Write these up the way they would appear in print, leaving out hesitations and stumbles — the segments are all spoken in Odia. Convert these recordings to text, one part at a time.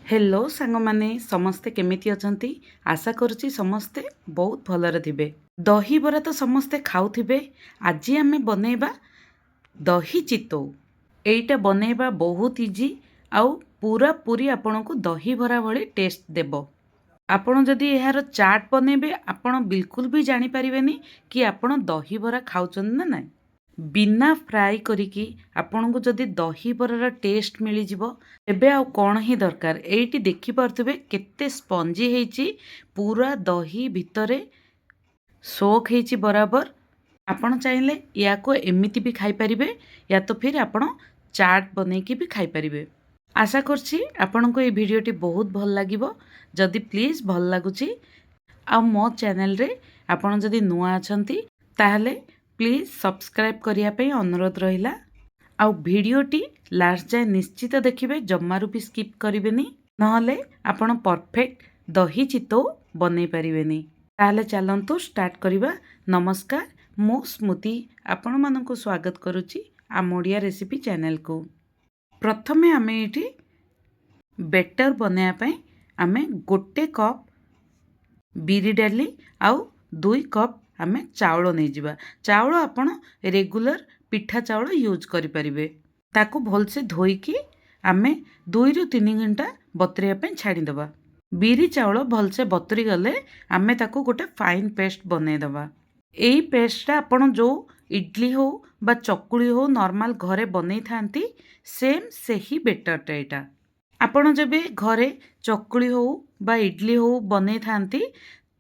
ହ୍ୟାଲୋ ସାଙ୍ଗମାନେ, ସମସ୍ତେ କେମିତି ଅଛନ୍ତି? ଆଶା କରୁଛି ସମସ୍ତେ ବହୁତ ଭଲରେ ଥିବେ। ଦହିବରା ତ ସମସ୍ତେ ଖାଉଥିବେ। ଆଜି ଆମେ ବନେଇବା ଦହି ଚିତଉ। ଏଇଟା ବନେଇବା ବହୁତ ଇଜି ଆଉ ପୁରାପୁରି ଆପଣଙ୍କୁ ଦହିବରା ଭଳି ଟେଷ୍ଟ ଦେବ। ଆପଣ ଯଦି ଏହାର ଚାଟ୍ ବନେଇବେ, ଆପଣ ବିଲକୁଲ ବି ଜାଣିପାରିବେନି କି ଆପଣ ଦହିବରା ଖାଉଛନ୍ତି ନା ନାହିଁ। ବିନା ଫ୍ରାଏ କରିକି ଆପଣଙ୍କୁ ଯଦି ଦହିବରାର ଟେଷ୍ଟ ମିଳିଯିବ, ଏବେ ଆଉ କ'ଣ ହିଁ ଦରକାର? ଏଇଠି ଦେଖିପାରୁଥିବେ କେତେ ସ୍ପଞ୍ଜି ହେଇଛି, ପୁରା ଦହି ଭିତରେ ସୋକ୍ ହେଇଛି ବରାବର। ଆପଣ ଚାହିଁଲେ ୟାକୁ ଏମିତି ବି ଖାଇପାରିବେ ୟା ତ ଫିର୍ ଆପଣ ଚାଟ୍ ବନେଇକି ବି ଖାଇପାରିବେ। ଆଶା କରୁଛି ଆପଣଙ୍କୁ ଏଇ ଭିଡ଼ିଓଟି ବହୁତ ଭଲ ଲାଗିବ। ଯଦି ପ୍ଲିଜ୍ ଭଲ ଲାଗୁଛି ଆଉ ମୋ ଚ୍ୟାନେଲରେ ଆପଣ ଯଦି ନୂଆ ଅଛନ୍ତି, ତାହେଲେ ପ୍ଲିଜ୍ ସବସ୍କ୍ରାଇବ୍ କରିବା ପାଇଁ ଅନୁରୋଧ ରହିଲା। ଆଉ ଭିଡ଼ିଓଟି ଲାଷ୍ଟ ଯାଏ ନିଶ୍ଚିତ ଦେଖିବେ, ଜମାରୁ ବି ସ୍କିପ୍ କରିବେନି, ନହେଲେ ଆପଣ ପରଫେକ୍ଟ ଦହି ଚିତଉ ବନେଇ ପାରିବେନି। ତାହେଲେ ଚାଲନ୍ତୁ ଷ୍ଟାର୍ଟ କରିବା। ନମସ୍କାର, ମୁଁ ସ୍ମୃତି ଆପଣମାନଙ୍କୁ ସ୍ୱାଗତ କରୁଛି ଆମ ଓଡ଼ିଆ ରେସିପି ଚ୍ୟାନେଲକୁ। ପ୍ରଥମେ ଆମେ ଏଇଠି ବେଟର ବନେଇବା ପାଇଁ ଆମେ 1 କପ୍ ବିରି ଡାଲି ଆଉ 2 କପ୍ ଆମେ ଚାଉଳ ନେଇଯିବା। ଚାଉଳ ଆପଣ ରେଗୁଲାର ପିଠା ଚାଉଳ ୟୁଜ୍ କରିପାରିବେ। ତାକୁ ଭଲସେ ଧୋଇକି ଆମେ 2ରୁ 3 ଘଣ୍ଟା ବତୁରିବା ପାଇଁ ଛାଡ଼ିଦେବା। ବିରି ଚାଉଳ ଭଲସେ ବତୁରି ଗଲେ ଆମେ ତାକୁ ଗୋଟେ ଫାଇନ୍ ପେଷ୍ଟ ବନେଇଦେବା। ଏଇ ପେଷ୍ଟଟା ଆପଣ ଯେଉଁ ଇଡ଼ଲି ହଉ ବା ଚକୁଳି ହଉ ନର୍ମାଲ ଘରେ ବନେଇଥାନ୍ତି, ସେମ୍ ସେହି ବେଟରଟା ଏଇଟା। ଆପଣ ଯେବେ ଘରେ ଚକୁଳି ହଉ ବା ଇଡ଼ଲି ହଉ ବନେଇଥାନ୍ତି,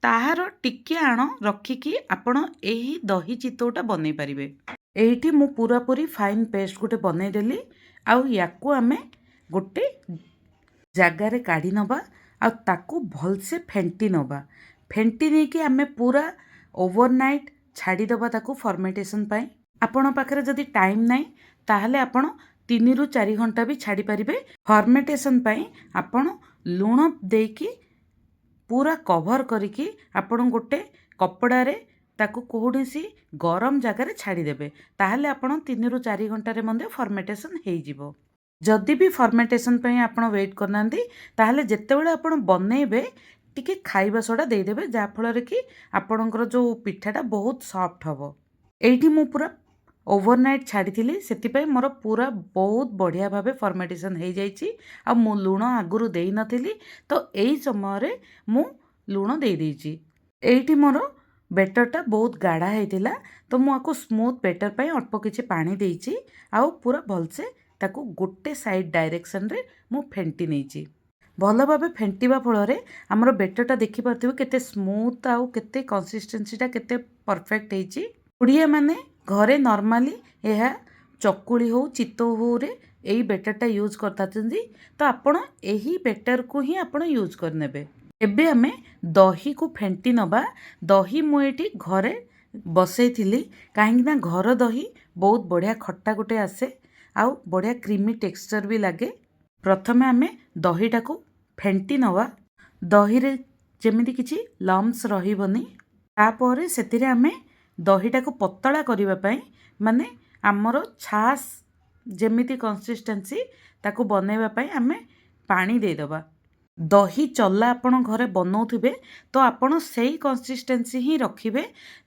ତାହାର ଟିକେ ଆଣ ରଖିକି ଆପଣ ଏହି ଦହି ଚିତଉଟା ବନେଇ ପାରିବେ। ଏଇଠି ମୁଁ ପୁରାପୁରି ଫାଇନ୍ ପେଷ୍ଟ ଗୋଟେ ବନେଇଦେଲି। ଆଉ ୟାକୁ ଆମେ ଗୋଟେ ଜାଗାରେ କାଢ଼ି ନେବା ଆଉ ତାକୁ ଭଲସେ ଫେଣ୍ଟି ନେବା। ଫେଣ୍ଟି ନେଇକି ଆମେ ପୁରା ଓଭରନାଇଟ୍ ଛାଡ଼ିଦେବା ତାକୁ ଫର୍ମେଣ୍ଟେସନ୍ ପାଇଁ। ଆପଣଙ୍କ ପାଖରେ ଯଦି ଟାଇମ୍ ନାହିଁ, ତାହେଲେ ଆପଣ 3ରୁ 4 ଘଣ୍ଟା ବି ଛାଡ଼ିପାରିବେ। ଫର୍ମେଣ୍ଟେସନ୍ ପାଇଁ ଆପଣ ଲୁଣ ଦେଇକି ପୁରା କଭର୍ କରିକି ଆପଣ ଗୋଟେ କପଡ଼ାରେ ତାକୁ କୌଣସି ଗରମ ଜାଗାରେ ଛାଡ଼ିଦେବେ, ତାହେଲେ ଆପଣ 3ରୁ 4 ଘଣ୍ଟାରେ ମଧ୍ୟ ଫର୍ମେଣ୍ଟେସନ୍ ହେଇଯିବ। ଯଦି ବି ଫର୍ମେଣ୍ଟେସନ୍ ପାଇଁ ଆପଣ ୱେଟ୍ କରିନାହାନ୍ତି, ତାହେଲେ ଯେତେବେଳେ ଆପଣ ବନେଇବେ, ଟିକେ ଖାଇବା ସୋଡ଼ା ଦେଇଦେବେ, ଯାହାଫଳରେ କି ଆପଣଙ୍କର ଯେଉଁ ପିଠାଟା ବହୁତ ସଫ୍ଟ ହେବ। ଏଇଠି ମୁଁ ପୁରା ଓଭରନାଇଟ୍ ଛାଡ଼ିଥିଲି, ସେଥିପାଇଁ ମୋର ପୁରା ବହୁତ ବଢ଼ିଆ ଭାବେ ଫର୍ମେଣ୍ଟେସନ୍ ହେଇଯାଇଛି। ଆଉ ମୁଁ ଲୁଣ ଆଗରୁ ଦେଇନଥିଲି, ତ ଏଇ ସମୟରେ ମୁଁ ଲୁଣ ଦେଇଦେଇଛି। ଏଇଠି ମୋର ବେଟରଟା ବହୁତ ଗାଢ଼ା ହେଇଥିଲା, ତ ମୁଁ ଆକୁ ସ୍ମୁଥ୍ ବେଟର ପାଇଁ ଅଳ୍ପ କିଛି ପାଣି ଦେଇଛି ଆଉ ପୁରା ଭଲସେ ତାକୁ ଗୋଟେ ସାଇଡ଼୍ ଡାଇରେକ୍ସନରେ ମୁଁ ଫେଣ୍ଟି ନେଇଛି। ଭଲ ଭାବେ ଫେଣ୍ଟିବା ଫଳରେ ଆମର ବେଟରଟା ଦେଖିପାରୁଥିବେ କେତେ ସ୍ମୁଥ୍ ଆଉ କେତେ କନସିଷ୍ଟେନ୍ସିଟା କେତେ ପରଫେକ୍ଟ ହେଇଛି। ଓଡ଼ିଆମାନେ ଘରେ ନର୍ମାଲି ଏହା ଚକୁଳି ହଉ, ଚିତଉ ହଉରେ ଏଇ ବେଟରଟା ୟୁଜ୍ କରିଥାଉଛନ୍ତି, ତ ଆପଣ ଏହି ବେଟରକୁ ହିଁ ଆପଣ ୟୁଜ୍ କରିନେବେ। ଏବେ ଆମେ ଦହିକୁ ଫେଣ୍ଟି ନେବା। ଦହି ମୁଁ ଏଇଠି ଘରେ ବସେଇଥିଲି, କାହିଁକିନା ଘର ଦହି ବହୁତ ବଢ଼ିଆ ଖଟା ଗୋଟେ ଆସେ ଆଉ ବଢ଼ିଆ କ୍ରିମି ଟେକ୍ସଚର୍ ବି ଲାଗେ। ପ୍ରଥମେ ଆମେ ଦହିଟାକୁ ଫେଣ୍ଟି ନେବା, ଦହିରେ ଯେମିତି କିଛି ଲମ୍ପସ୍ ରହିବନି। ତାପରେ ସେଥିରେ ଆମେ ଦହିଟାକୁ ପତଳା କରିବା ପାଇଁ, ମାନେ ଆମର ଛାସ୍ ଯେମିତି କନସିଷ୍ଟେନ୍ସି, ତାକୁ ବନେଇବା ପାଇଁ ଆମେ ପାଣି ଦେଇଦେବା। ଦହି ଚଲା ଆପଣ ଘରେ ବନଉଥିବେ, ତ ଆପଣ ସେଇ କନସିଷ୍ଟେନ୍ସି ହିଁ ରଖିବେ,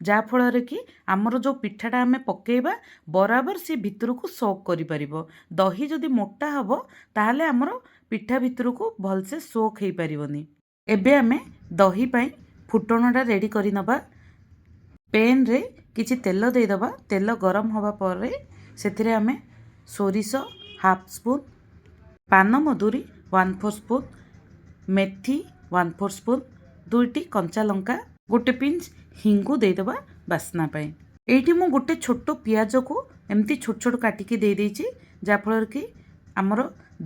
ଯାହାଫଳରେ କି ଆମର ଯେଉଁ ପିଠାଟା ଆମେ ପକାଇବା, ବରାବର ସେ ଭିତରକୁ ସୋକ୍ କରିପାରିବ। ଦହି ଯଦି ମୋଟା ହେବ, ତାହେଲେ ଆମର ପିଠା ଭିତରକୁ ଭଲସେ ସୋକ୍ ହେଇପାରିବନି। ଏବେ ଆମେ ଦହି ପାଇଁ ଫୁଟଣଟା ରେଡ଼ି କରିନେବା। ପେନ୍ରେ କିଛି ତେଲ ଦେଇଦେବା। ତେଲ ଗରମ ହେବା ପରେ ସେଥିରେ ଆମେ ସୋରିଷ ହାଫ୍ ସ୍ପୁନ୍, ପାନମଧୁରୀ 1/4 ସ୍ପୁନ୍, ମେଥି 1/4 ସ୍ପୁନ୍, ଦୁଇଟି କଞ୍ଚା ଲଙ୍କା, ଗୋଟେ ପିଞ୍ଚ ହିଙ୍ଗୁ ଦେଇଦେବା ବାସ୍ନା ପାଇଁ। ଏଇଠି ମୁଁ ଗୋଟେ ଛୋଟ ପିଆଜକୁ ଏମିତି ଛୋଟ ଛୋଟ କାଟିକି ଦେଇଦେଇଛି, ଯାହାଫଳରେ କି ଆମର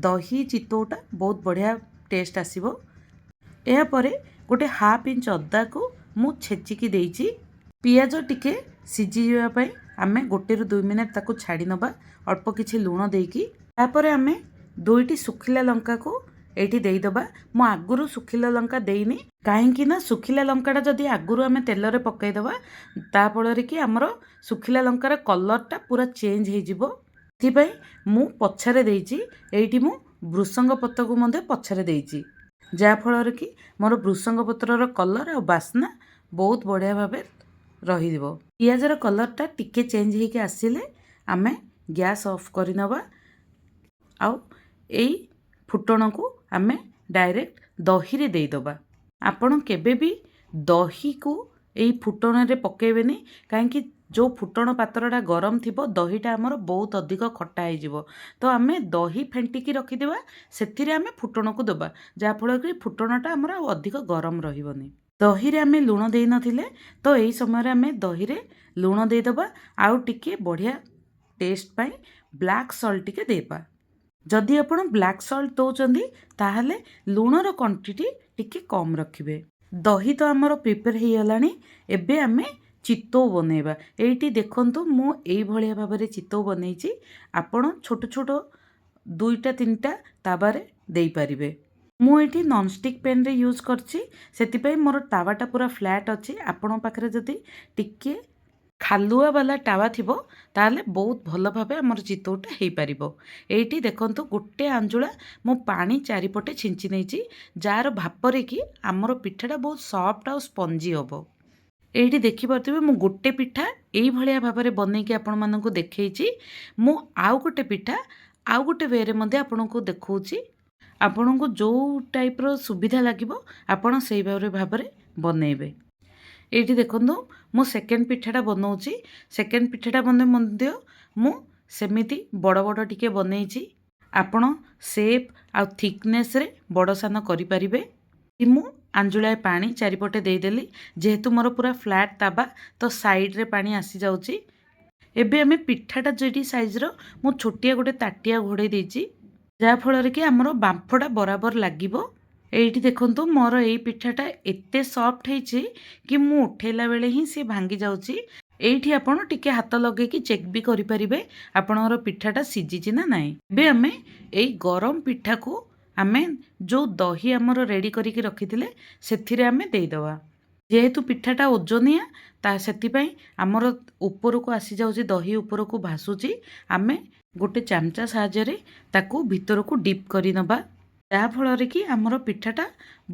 ଦହି ଚିତଉଟା ବହୁତ ବଢ଼ିଆ ଟେଷ୍ଟ ଆସିବ। ଏହାପରେ ଗୋଟେ ହାଫ୍ ଇଞ୍ଚ ଅଦାକୁ ମୁଁ ଛେଚିକି ଦେଇଛି। ପିଆଜ ଟିକେ ସିଝିଯିବା ପାଇଁ ଆମେ 1ରୁ 2 ମିନିଟ୍ ତାକୁ ଛାଡ଼ି ନେବା ଅଳ୍ପ କିଛି ଲୁଣ ଦେଇକି। ତାପରେ ଆମେ ଦୁଇଟି ଶୁଖିଲା ଲଙ୍କାକୁ ଏଇଠି ଦେଇଦେବା। ମୁଁ ଆଗରୁ ଶୁଖିଲା ଲଙ୍କା ଦେଇନି, କାହିଁକି ନା ଶୁଖିଲା ଲଙ୍କାଟା ଯଦି ଆଗରୁ ଆମେ ତେଲରେ ପକାଇଦେବା, ତା ଫଳରେ କି ଆମର ଶୁଖିଲା ଲଙ୍କାର କଲର୍ଟା ପୁରା ଚେଞ୍ଜ ହେଇଯିବ। ସେଥିପାଇଁ ମୁଁ ପଛରେ ଦେଇଛି। ଏଇଠି ମୁଁ ଭୃସଙ୍ଗ ପତ୍ରକୁ ମଧ୍ୟ ପଛରେ ଦେଇଛି, ଯାହାଫଳରେ କି ମୋର ଭୃସଙ୍ଗ ପତ୍ରର କଲର୍ ଆଉ ବାସ୍ନା ବହୁତ ବଢ଼ିଆ ଭାବେ ରହିଯିବ। ପିଆଜର କଲର୍ଟା ଟିକେ ଚେଞ୍ଜ ହେଇକି ଆସିଲେ ଆମେ ଗ୍ୟାସ୍ ଅଫ୍ କରିନେବା ଆଉ ଏଇ ଫୁଟଣକୁ ଆମେ ଡାଇରେକ୍ଟ ଦହିରେ ଦେଇଦେବା। ଆପଣ କେବେ ବି ଦହିକୁ ଏଇ ଫୁଟଣରେ ପକାଇବେନି, କାହିଁକି ଯେଉଁ ଫୁଟଣ ପାତ୍ରଟା ଗରମ ଥିବ, ଦହିଟା ଆମର ବହୁତ ଅଧିକ ଖଟା ହେଇଯିବ। ତ ଆମେ ଦହି ଫେଣ୍ଟିକି ରଖିଦେବା, ସେଥିରେ ଆମେ ଫୁଟଣକୁ ଦେବା, ଯାହାଫଳରେ କି ଫୁଟଣଟା ଆମର ଆଉ ଅଧିକ ଗରମ ରହିବନି। ଦହିରେ ଆମେ ଲୁଣ ଦେଇନଥିଲେ, ତ ଏଇ ସମୟରେ ଆମେ ଦହିରେ ଲୁଣ ଦେଇଦେବା ଆଉ ଟିକେ ବଢ଼ିଆ ଟେଷ୍ଟ ପାଇଁ ବ୍ଲାକ୍ ସଲ୍ଟ ଟିକେ ଦେବା। ଯଦି ଆପଣ ବ୍ଲାକ୍ ସଲ୍ଟ ଦେଉଛନ୍ତି, ତାହେଲେ ଲୁଣର କ୍ୱାଣ୍ଟିଟି ଟିକେ କମ୍ ରଖିବେ। ଦହି ତ ଆମର ପ୍ରିପେୟାର ହେଇଗଲାଣି। ଏବେ ଆମେ ଚିତଉ ବନେଇବା। ଏଇଠି ଦେଖନ୍ତୁ, ମୁଁ ଏଇଭଳିଆ ଭାବରେ ଚିତଉ ବନେଇଛି। ଆପଣ ଛୋଟ ଛୋଟ ଦୁଇଟା ତିନିଟା ତାୱାରେ ଦେଇପାରିବେ। ମୁଁ ଏଇଠି ନନଷ୍ଟିକ୍ ପ୍ୟାନ୍ରେ ୟୁଜ୍ କରିଛି, ସେଥିପାଇଁ ମୋର ତାୱାଟା ପୁରା ଫ୍ଲାଟ୍ ଅଛି। ଆପଣଙ୍କ ପାଖରେ ଯଦି ଟିକିଏ ଖାଲୁଆ ବାଲା ତାୱା ଥିବ, ତାହେଲେ ବହୁତ ଭଲ ଭାବେ ଆମର ଚିତଉଟା ହେଇପାରିବ। ଏଇଠି ଦେଖନ୍ତୁ, ଗୋଟେ ଆଞ୍ଜୁଳା ମୁଁ ପାଣି ଚାରିପଟେ ଛିଞ୍ଚି ନେଇଛି, ଯାହାର ଭାପରେ କି ଆମର ପିଠାଟା ବହୁତ ସଫ୍ଟ ଆଉ ସ୍ପଞ୍ଜି ହେବ। ଏଇଠି ଦେଖିପାରୁଥିବେ, ମୁଁ ଗୋଟେ ପିଠା ଏଇଭଳିଆ ଭାବରେ ବନେଇକି ଆପଣମାନଙ୍କୁ ଦେଖେଇଛି। ମୁଁ ଆଉ ଗୋଟେ ପିଠା ଆଉ ଗୋଟେ ୱେରେ ମଧ୍ୟ ଆପଣଙ୍କୁ ଦେଖାଉଛି। ଆପଣଙ୍କୁ ଯେଉଁ ଟାଇପ୍ର ସୁବିଧା ଲାଗିବ, ଆପଣ ସେଇ ଭାବରେ ବନେଇବେ। ଏଇଠି ଦେଖନ୍ତୁ, ମୁଁ ସେକେଣ୍ଡ ପିଠାଟା ବନଉଛି। ସେକେଣ୍ଡ ପିଠାଟା ବନେଇ ମଧ୍ୟ ମୁଁ ସେମିତି ବଡ଼ ବଡ଼ ଟିକେ ବନେଇଛି। ଆପଣ ସେପ୍ ଆଉ ଥିକନେସ୍ରେ ବଡ଼ ସାନ କରିପାରିବେ। ମୁଁ ଆଞ୍ଜୁଳାଏ ପାଣି ଚାରିପଟେ ଦେଇଦେଲି। ଯେହେତୁ ମୋର ପୁରା ଫ୍ଲାଟ୍ ତାୱା, ତ ସାଇଡ଼୍ରେ ପାଣି ଆସିଯାଉଛି। ଏବେ ଆମେ ପିଠାଟା ଯେଡ଼ିକି ସାଇଜ୍ର, ମୁଁ ଛୋଟିଆ ଗୋଟେ ତାଟିଆ ଘୋଡ଼େଇ ଦେଇଛି, ଯାହାଫଳରେ କି ଆମର ବାମ୍ଫଟା ବରାବର ଲାଗିବ। ଏଇଠି ଦେଖନ୍ତୁ, ମୋର ଏଇ ପିଠାଟା ଏତେ ସଫ୍ଟ ହେଇଛି କି ମୁଁ ଉଠେଇଲା ବେଳେ ହିଁ ସିଏ ଭାଙ୍ଗି ଯାଉଛି। ଏଇଠି ଆପଣ ଟିକେ ହାତ ଲଗେଇକି ଚେକ୍ ବି କରିପାରିବେ, ଆପଣଙ୍କର ପିଠାଟା ସିଝିଛି ନା ନାହିଁ। ଏବେ ଆମେ ଏଇ ଗରମ ପିଠାକୁ ଆମେ ଯେଉଁ ଦହି ଆମର ରେଡ଼ି କରିକି ରଖିଥିଲେ, ସେଥିରେ ଆମେ ଦେଇଦେବା। ଯେହେତୁ ପିଠାଟା ଓଜନିଆ, ତା ସେଥିପାଇଁ ଆମର ଉପରକୁ ଆସିଯାଉଛି, ଦହି ଉପରକୁ ଭାସୁଛି। ଆମେ ଗୋଟେ ଚାମଚା ସାହାଯ୍ୟରେ ତାକୁ ଭିତରକୁ ଡିପ୍ କରିନେବା, ଯାହାଫଳରେ କି ଆମର ପିଠାଟା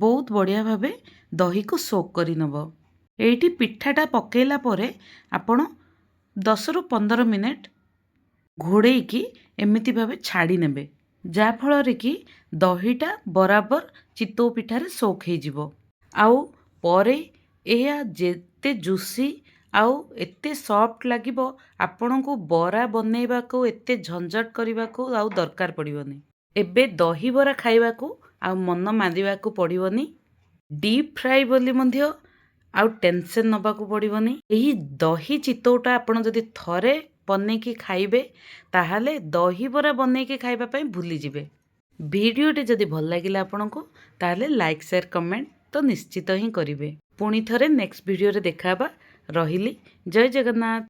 ବହୁତ ବଢ଼ିଆ ଭାବେ ଦହିକୁ ସୋକ୍ କରିନେବ। ଏଇଠି ପିଠାଟା ପକାଇଲା ପରେ ଆପଣ 10ରୁ 15 ମିନିଟ୍ ଘୋଡ଼େଇକି ଏମିତି ଭାବେ ଛାଡ଼ି ନେବେ, ଯାହାଫଳରେ କି ଦହିଟା ବରାବର ଚିତଉ ପିଠାରେ ସୋକ୍ ହେଇଯିବ। ଆଉ ପରେ ଏହା ଯେତେ ଜୁସି ଆଉ ଏତେ ସଫ୍ଟ ଲାଗିବ, ଆପଣଙ୍କୁ ବରା ବନେଇବାକୁ ଏତେ ଝଞ୍ଝଟ କରିବାକୁ ଆଉ ଦରକାର ପଡ଼ିବନି। ଏବେ ଦହିବରା ଖାଇବାକୁ ଆଉ ମନ ମାରିବାକୁ ପଡ଼ିବନି। ଡିପ୍ ଫ୍ରାଏ ବୋଲି ମଧ୍ୟ ଆଉ ଟେନସନ୍ ନେବାକୁ ପଡ଼ିବନି। ଏହି ଦହି ଚିତଉଟା ଆପଣ ଯଦି ଥରେ ବନେଇକି ଖାଇବେ, ତାହେଲେ ଦହିବରା ବନେଇକି ଖାଇବା ପାଇଁ ଭୁଲିଯିବେ। ଭିଡ଼ିଓଟି ଯଦି ଭଲ ଲାଗିଲା ଆପଣଙ୍କୁ, ତାହେଲେ ଲାଇକ୍, ସେୟାର, କମେଣ୍ଟ ତ ନିଶ୍ଚିତ ହିଁ କରିବେ। ପୁଣି ଥରେ ନେକ୍ସଟ ଭିଡ଼ିଓରେ ଦେଖା ହେବା। ରହିଲି, ଜୟ ଜଗନ୍ନାଥ।